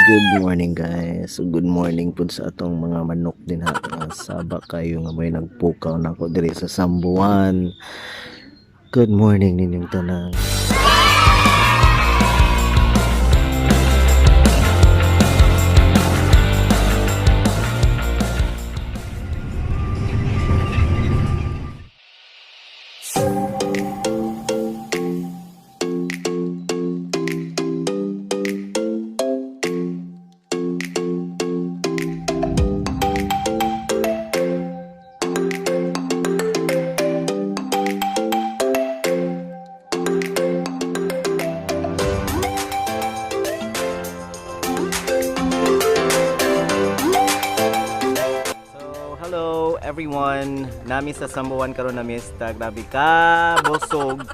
Good morning, guys. So, good morning pud sa atong mga manok din ha. Nga saba kayo nga may nagpukaw nako diri sa Sambuan. Good morning ninyong tanan. So, hello everyone. Nami sa Sambuan karon na mista. Grabe ka, busog.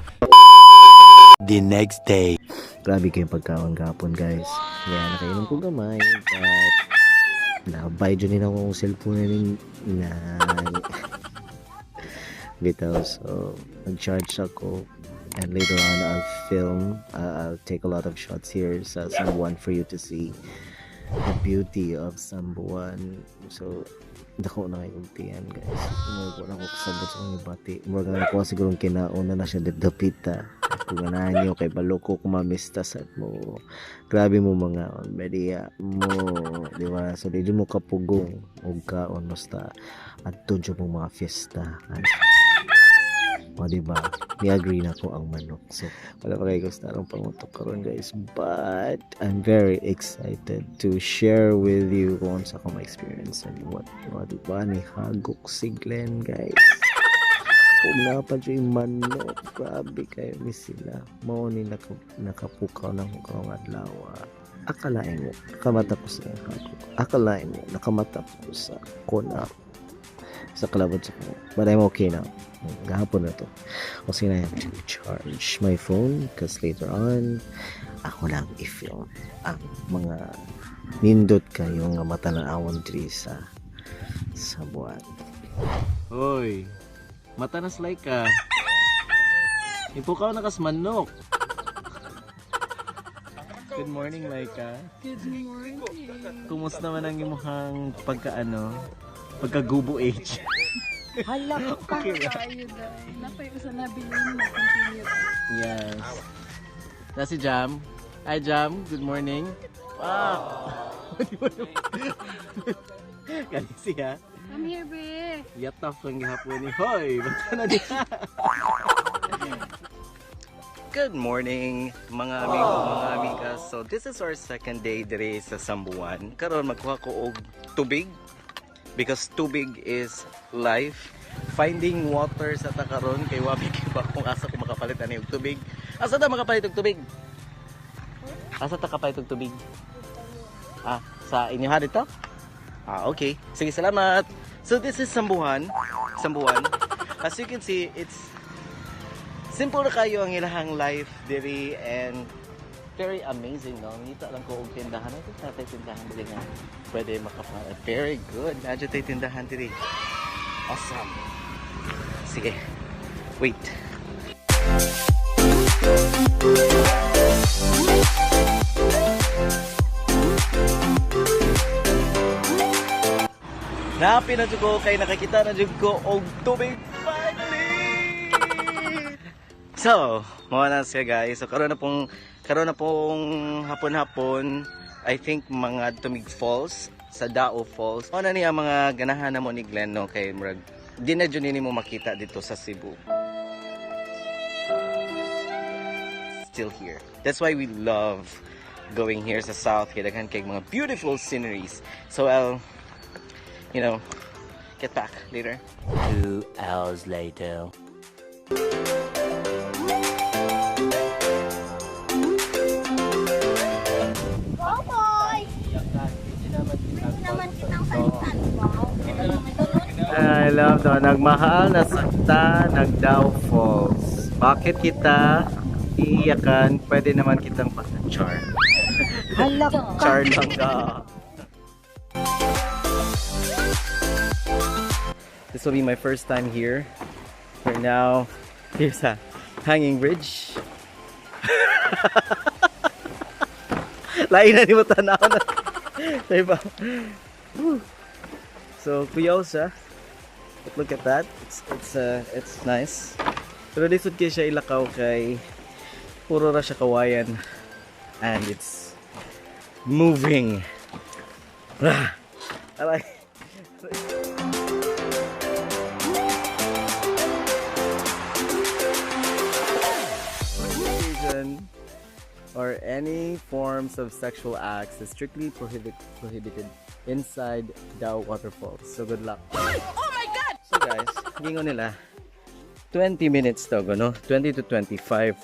The next day. Grabe kayong pagkaon gapon, guys. Yeah, nakainom ko gamay but nabay dyan din ako ang cellphone na rin na bitaw. So, nag-charge ako and later on I'll film. I'll take a lot of shots here sa Sambuan for you to see the beauty of Sambuan. So, dako na kay tiyan, guys. Murag wala ko kasabot sa akong bati. Murag nga nakuha siguro kinauna na siya dapita. Kung ganahan niyo kay baloko kumamista sa mo. Grabe mo mga media mo, di ba? So, di mo kapugong og kaon basta adto jud mo mga fiesta. O, di ba? Ni-agree na ko ang manok. So, wala pa kayo gusto anong pangutok karon, guys. But I'm very excited to share with you kung sa akong experience and what, o, di ba? Ni Hagok si Glenn, guys. Kung napa dyan yung manok, grabe kayo ni sila. Mao ni nakapukaw na ko karong adlaw. Akalain mo, nakamata ko sa hagok. Akalain mo, nakamata ko sa kona sa kalabot sa ko. But I'm okay now. Gahapon na to. Kasi I have to charge my phone because later on, ako lang i-film ang mga nindot kayo nga matanawon diri sa buwan. Hoy, mata na slay ka. Ipukaw na kas manok. Good morning, Laika. Good morning. Kumusta naman ang imuhang pagkaano? Pagkagubo age. Hala ka. Okay ra. Tayo dahil. Napay usa na bilin na continue. Yes. Na si Jam. Hi, Jam. Good morning. Wow. Kani siya. Come here, be. Yataf lang gihapon ni Hoy, basta na diha. Good morning, mga amigo, mga amiga. So this is our second day dire sa Sambuan. Karon magkuha ko og tubig because tubig is life. Finding water sa takaron kay wabi kay ba kung asa ko makapalit ani og tubig. Asa ta makapalit og tubig? Asa ta kapalit og tubig? Ah, sa inyo ha dito? Ah, okay. Sige, salamat. So this is Sambuan. Sambuan. As you can see, it's simple na kayo ang ilahang life diri and very amazing, no? Ngita lang ko og tindahan. Ito sa tay tindahan diri nga pwede makapa. Very good. Nandiyo tay tindahan diri. Awesome. Sige. Wait. Napi na jud ko kay nakakita na jud ko og tubig finally. So, mao na siya, guys. So karon na pong hapon-hapon, I think mga Tumig Falls sa Dao Falls. Mao na niya ang mga ganahan na mo ni Glenn, no, kay murag di na jud nini mo makita dito sa Cebu. Still here. That's why we love going here sa South kay daghan kay mga beautiful sceneries. So I'll get back later. 2 hours later. Cowboy! Naman kitang salitan. Wow. I love the nagmahal na sakta nagdaw Falls. Bakit kita iiyakan? Pwede naman kitang char. Hala. Char lang ka. This will be my first time here. For now, here's a hanging bridge. Lain na ni mo tanaw na. Diba? Woo. So, kuyaw siya. But look at that. It's nice. Pero lisod kay siya ilakaw kay puro ra siya kawayan. And it's moving. Ah! Aray. Fornication or any forms of sexual acts is strictly prohibited inside Dao Waterfalls. So good luck. Oh my God! So guys, gingon nila, 20 minutes to, no? 20 to 25.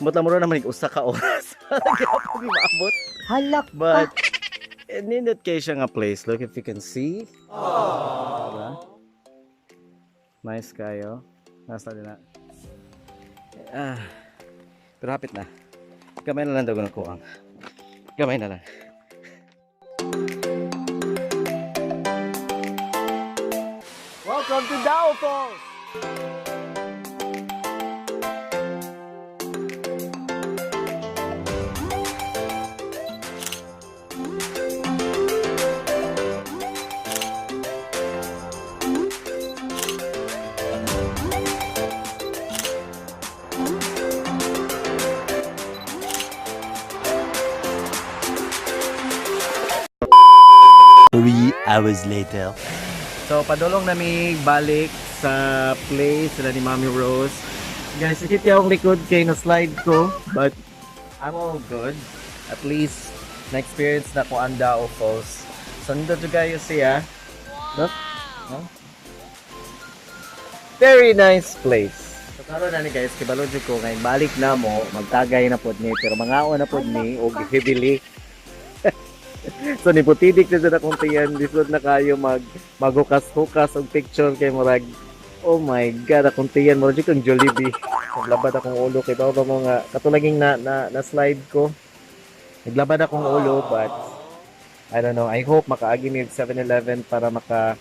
Mutla mo naman usa ka oras. Gihapon maabot. Halak. But nindot kay siya nga place. Look if you can see. Diba? Nice kayo. Nasa din na. Ah. Pero hapit na. Gamay na lang daw ng kuang. Gamay na lang. Welcome to Dao Falls! 3 hours later. So, padulong nami balik sa place sila ni Mami Rose. Guys, sakit yung likod kay na slide ko, but I'm all good. At least, na-experience na ko ang Dao Falls. So, nandito kayo siya. Look. No? Very nice place. So, karon na ni guys, kibalo jud ko ngayon balik na mo, magtagay na pod ni, pero mangaon na pod ni og heavily. So niputidik na dyan akong tiyan, lisod na kayo maghukas-hukas og picture kay murag oh my God, akong tiyan murag jud kang Jollibee. Naglabad akong ulo kay ba mo nga katulaging na slide ko. Naglabad akong ulo, but I don't know. I hope makaagi mi og 7-Eleven para maka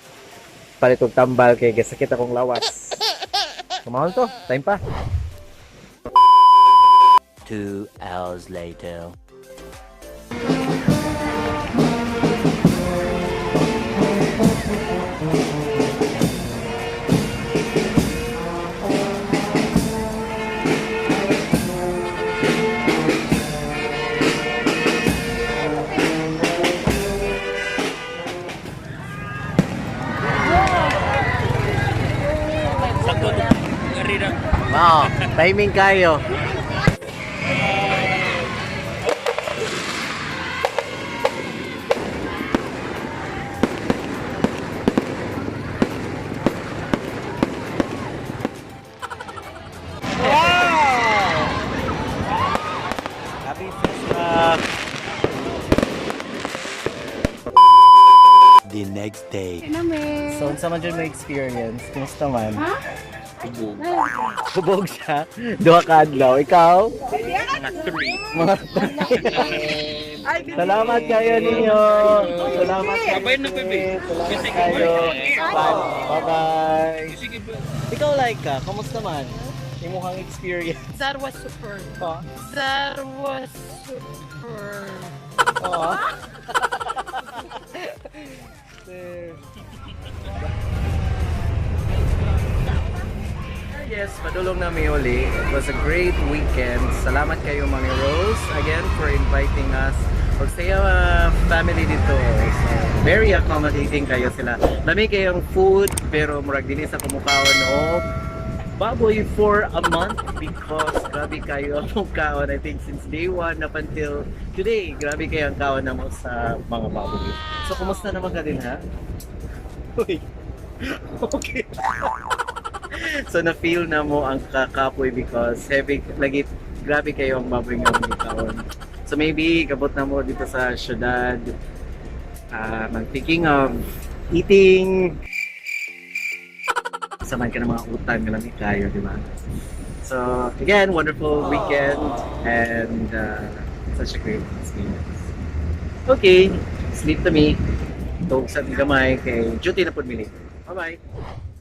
palit og tambal kay gasakit akong lawas. Kumahol to, time pa. 2 hours later. Wow, timing kayo. Happy Fiesta! The next day. Namin. So, unsa man jud may experience? Kumusta man? Ha? Hubog siya. Duha ka adlaw. Ikaw? Mga Salamat kayo ninyo. Salamat kayo. Salamat kayo. Bye. Bye-bye. Ikaw, Laika, kumusta man? Imuhang experience. That was superb. That was superb. Oh. Yes, padulong na mi uli. It was a great weekend. Salamat kayo, Mami Rose, again for inviting us. Ug sa iya family dito. So, very accommodating kayo sila. Lami kayong food, pero murag dili sa kumukaon og baboy for a month because grabe kayo ang kaon. I think since day one up until today, grabe kayo ang kaon namo sa mga baboy. So, kumusta naman ka din, ha? Uy. Okay. So, na-feel na mo ang kakapoy because heavy, lagi, grabe kayo ang baboy nga mga kaon. So, maybe, kabot na mo dito sa syudad. I'm thinking of eating sa man ka ng mga utang nga lami kayo, di ba? So, again, wonderful weekend and such a great experience. Okay, sleep to me. Tug sa gamay kay duty na pud mi. Bye-bye.